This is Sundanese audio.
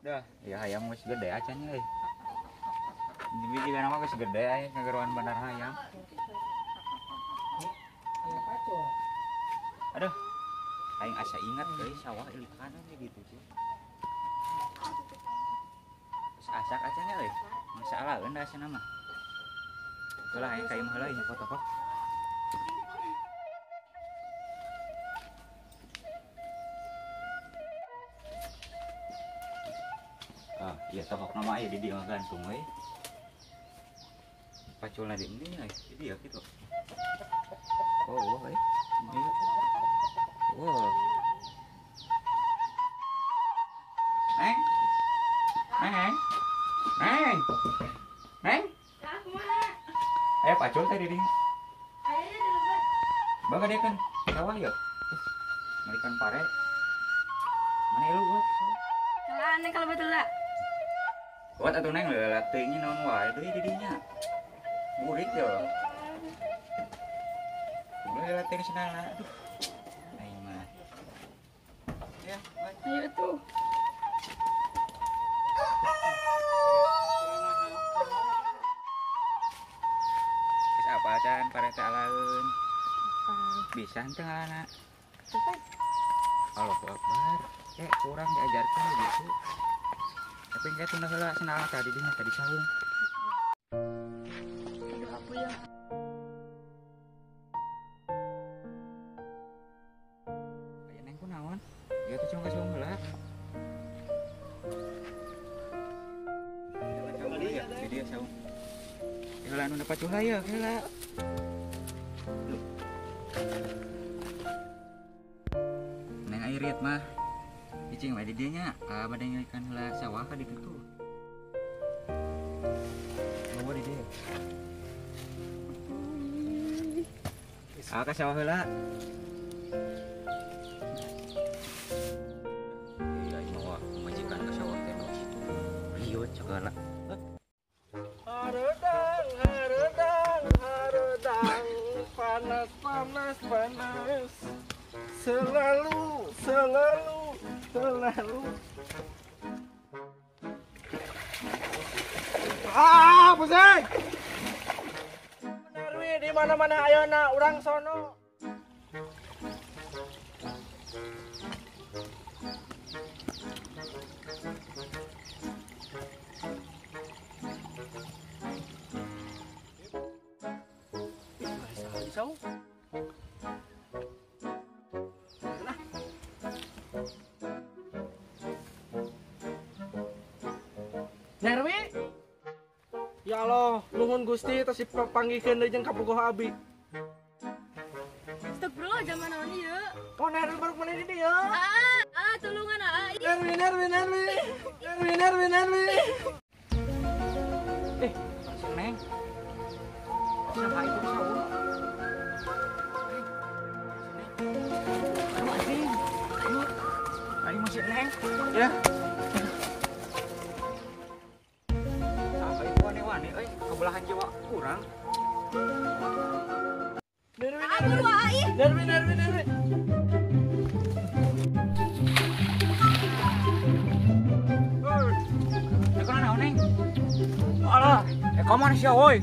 Dah, ya hayam geus gede acan euy. Jadi juga nama geus gede aya ngageroan bandar hayam. Aduh. Aing asa ingat euy sawah ilikan gitu sih. Geus asak acan euy. Masalah eun asa nama. Itulah aing ka imah heula nya foto kok. Ah, iya tohok nama aya di dieu gantung euy. Paculna di ini euy, di dieu kitu. Oh, euy. Ieu. Wow. Neng. Neng. Neng. Neng. Aya pacul teh di dieu. Aya di leuweut. Baga dia kan sawah yeuh. Malikan pare. Mana elu buat? Kalah neng kalau betul lah. Buat atuh neng leulah teuing naon wae deui di dinya. Burik yo. Ulah leulah teuing sendalna. Aduh. Aing mah. Ya, ayo tuh. Geus apa acan pare teh alaeun? Bisa henteu ngalana? Allahu Akbar. Kurang diajarkan gitu. Tapi enggak tunda heula sendalna tadi dinya tadi saung. Aduh aku ya. Aya neng kunaon? Ya tuh cuma ka saung heula. Di dieu saung. Heula anu dapat heula ya, heula. Neng airit mah. Cicing wae di dieu nya, bade ngeulikan heula sawah ka ditu tuh. Bawa di dieu. Ah, ka sawah heula. Iya, aing mah majikan ka sawah teh riut segala. Hareudang, hareudang, hareudang, panas, panas, panas. Selalu, selalu, selalu. Ah, pusing. Nerwi di mana-mana ayeuna urang sono. Ih, salah. Nerwi? Ya Allah, nuhun Gusti tos dipanggihkeun deui jeung kabogoh abi. Astagfirullah, zaman naon ieu? Oh, Nerwi baru mana di dieu? Ah, tulungan ah. Nerwi, Nerwi, Nerwi. Nerwi, Nerwi, Nerwi. Si Neng. Saha itu saung? Aduh, anjing. Ayo. Ayo masih Neng. Ya. Aneh euy, kebelahan jiwa kurang. Nerwi, Nerwi. Nerwi, Nerwi, Nerwi. Hei, naon neng? Alah, koman sia woi.